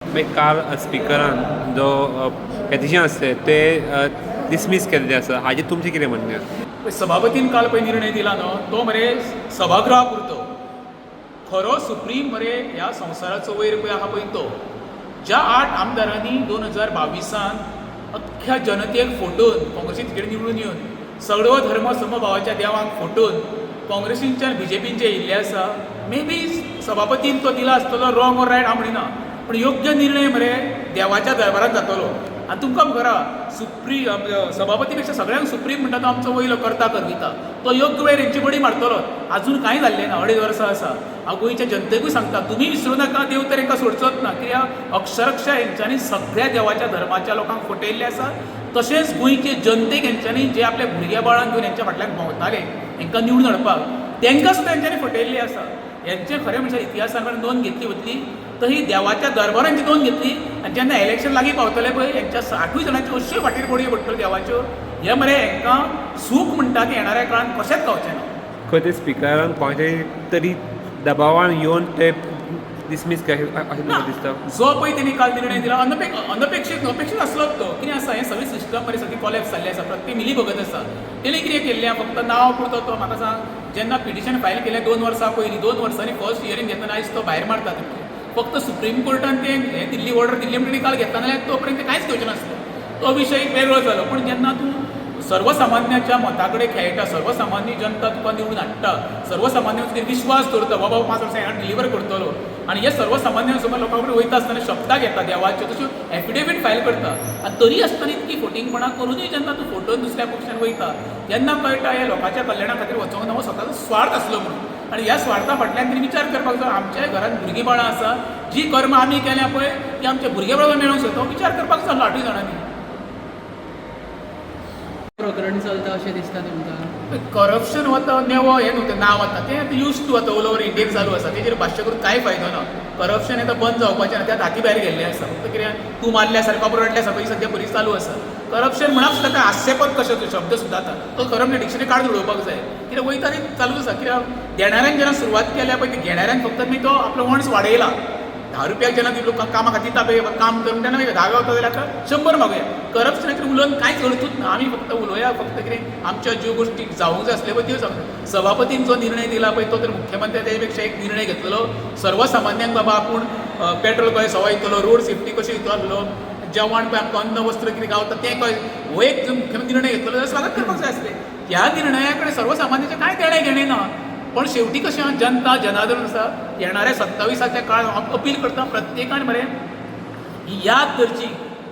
मागीर काल स्पिकरान जो पेटिशन आसलें तें डिसमीस केल्लें आसा, हाजेर तुमचें कितें म्हणणें आसा? सभापतीन काल पळय निर्णय दिला न्हू, तो मरे सभागृहा पुरतो. खरो सुप्रीम मरे ह्या संवसाराचो वयर पळय आहा पळय तो, ज्या 8 आमदारांनी 2022 अख्ख्या जनतेक फटोवन काँग्रेसी तिकेट निवडून येवन सगळो धर्म समभावाच्या देवांक फटोवन काँग्रेसींच्यान बीजेपीन जे येयल्ले आसा, मे बी सभापतीन तो दिला आसतलो रॉंग ऑर रायट हांव म्हणिना, पूण योग्य निर्णय मरे देवाच्या दरबारांत जातलो. आनी तुमकां खबर आहा, सुप्रीम सभापती पेक्षा सगळ्यांक सुप्रीम म्हणटा तो आमचो वयलो करता करविता, तो योग्य वेळ हेंची बडी मारतलो. आजून कांय जाल्लें ना, 2.5 वर्सां आसा. हांव गोंयच्या जनतेकूय सांगता, तुमी विसरूं नाका, देव तर हेंकां सोडचोच ना. कित्याक अक्षरक्षा हेंच्यांनी सगळ्या देवाच्या धर्माच्या लोकांक फटयल्लें आसा. तशेंच गोंयचे जनतेक हेंच्यांनी जे आपल्या भुरग्या बाळांक घेवन हेंच्या फाटल्यान भोंवताले हेंकां निवडून हाडपाक, तेंकां सुद्दां हेंच्यांनी फटयल्लें आसा. हेंचें खरें म्हणजे इतिहासान नोंद घेतली वतली तर ही देवाच्या दरबारांची नोंद घेतली. आनी जेन्ना इलेक्शन लागीं पावतलें पळय, हेंच्या 8ूय जाणांच्यो अश्यो फाटीर बडयो पडटल्यो देवाच्यो. हें मरे हेंकां सूख म्हणटा तें येणाऱ्या काळान कशेंच गावचें ना. खंय ते स्पिकरान कोणाच्या तरी दबावान येवन ते डिसमीस केले अशें तुमकां दिसता? जो पळय तेणी काल निर्णय दिला अनपेक्षीत अपेक्षीत आसलोच तो. कितें आसा, हें सगळें सिस्टम मरे सगळी कॉलेप्स जाल्लें आसा, प्रत्येक मिली भगत आसा. तेणी कितें केल्लें, फक्त नांव पुरतो तो. म्हाका सांग, जेन्ना पिटिशन फायल केलें 2 वर्सां पयलीं, 2 वर्सांनी फर्स्ट हियरींग घेतना आयज तो भायर मारता. तुमचें फक्त सुप्रीम कोर्टान तें हें दिल्ली ऑर्डर दिल्ली म्हणून काल घेतला, नाल्यार तो पर्यंत कांयच घेवचें नासलें. तो विशय वेगळो जालो. पूण जेन्ना तूं सर्वसामान्याच्या मता कडेन खेळटा, सर्वसामान्य जनता तुका निवडून हाडटा, सर्वसामान्य विश्वास दवरता बाबा 5 वर्सां हें डिलिव्हर करतलो, आनी हे सर्वसामान्य समज लोकां कडेन वयता आसतना शब्दां घेता देवाच्यो, तश्यो एफिडेवीट फायल करता, आनी तरी आसतना इतकी फटींगपणां करुनूय जेन्ना तूं फटोवन दुसऱ्या पक्षान वयता, तेन्ना कळटा हे लोकांच्या कल्याणा खातीर वचोंक ना, हो स्वताचो स्वार्थ आसलो म्हणून. आनी ह्या स्वार्था फाटल्यान तरी विचार करपाक जाय. आमच्याय घरांत भुरगीं बाळां आसा, जी कर्मां आमी केल्या पळय ती आमच्या भुरग्यां बाळां मेळोंक शकता, विचार करपाक जाय 8ूय जाणांनी. प्रकरण चलता अशें दिसता तुमकां? करप्शन वता नेवो हें न्हू, तें नांव वता तें आतां यूज टू आतां ऑल ओवर इंडियेक चालू आसा, तेजेर भाश्य करून कांय फायदो ना. करप्शन आतां बंद जावपाचें ना, त्या हाती भायर गेल्लें आसा. फक्त कितें तूं मारल्या सारको रडल्या सारको ही सद्या बरी चालू आसा. करप्शन म्हणप सुद्दां काय हास्यापद कशें तो शब्द सुद्दां आतां तो करप्शन डिक्शनरी काडून उडोवपाक जाय. कित्याक वयता ती चालूच आसा. कित्याक देणाऱ्यान जेन्ना सुरवात केल्या पळय, ती घेणाऱ्यान फक्त मागीर तो आपलो वंश वाडयला. 10 रुपयाक जेन्ना ती लोकांक कामा खातीर दिता पळय, काम करून तेन्ना मागीर 10 गावता जाल्यार आतां 100 मागुया. करप्शनाचेर उलोवन कांयच अर्थूच ना. आमी फक्त उलोवया, फक्त कितें आमच्या ज्यो गोश्टी जावंक जाय आसल्यो पळय त्यो सांगता. सभापतीन जो निर्णय दिला पळय तो तर मुख्यमंत्री तेजे पेक्षा एक निर्णय घेतलेलो सर्वसामान्यांक बाबा आपूण पेट्रोल कशें सवाय दितलो, रोड सेफ्टी कशी दितलो आसलो, जेवण पळय आमकां अन्न वस्त्र कितें गावता तें कळ्ळें, हो एक जो मुख्यमंत्री निर्णय घेतलेलो जाल्यार स्वागत करपाक जाय आसलें. ह्या निर्णया कडेन सर्वसामान्याचें कांय देणें घेणें ना. पण शेवटी कशें आहा, जनता जनार्दन आसा. येणाऱ्या 27 काळान हांव अपील करता प्रत्येकान मरे ही याद धरची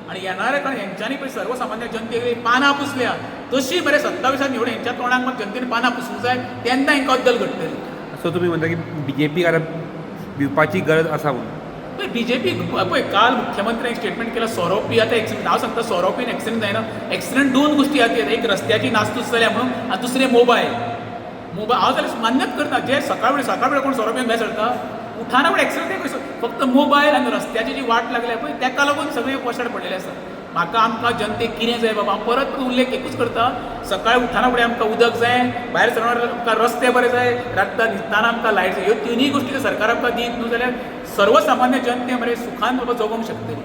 आनी येणाऱ्या काळान हेंच्यांनी पळय सर्वसामान्य जनतेक पानां पुसल्या तशी मरे 27 निवडून हेंच्या तोंडाक मात जनतेन पानां पुसूंक जाय, तेन्ना हेंकां अद्दल घडटली. सो तुमी म्हणटा की बीजेपीक आतां भिवपाची गरज आसा म्हणून? पळय बीजेपी पळय काल मुख्यमंत्र्यान स्टेटमेंट केला सोरो पियात एक्सिडंट. हांव सांगता सोरो पिवन एक्सिडंट जायना. एक्सिडंट 2 गोश्टी जातात, एक रस्त्याची नासतूस जाल्या म्हणून आनी दुसरें मोबायल. मोबायल हांव जाल्यार मान्यच करता, जे सकाळ फुडें कोण सोरो पिवन भायर सरता उठाना फुडें एक्सिडंट, फक्त मोबायल आनी रस्त्याची जी वाट लागल्या पळय तेका लागून सगळें वशाड पडलेलें आसा. म्हाका आमकां जनतेक कितें जाय बाबा, हांव परत उल्लेख एकूच करता, सकाळी उठना फुडें आमकां उदक जाय, भायर सरना आमकां रस्ते बरे जाय, रातता न्हिदतना आमकां लायट जाय. ह्यो तिनूय गोश्टी सरकार आमकां दीत न्हू जाल्यार सर्वसामान्य जनते मरे सुखान बाबा जगोंक शकतली.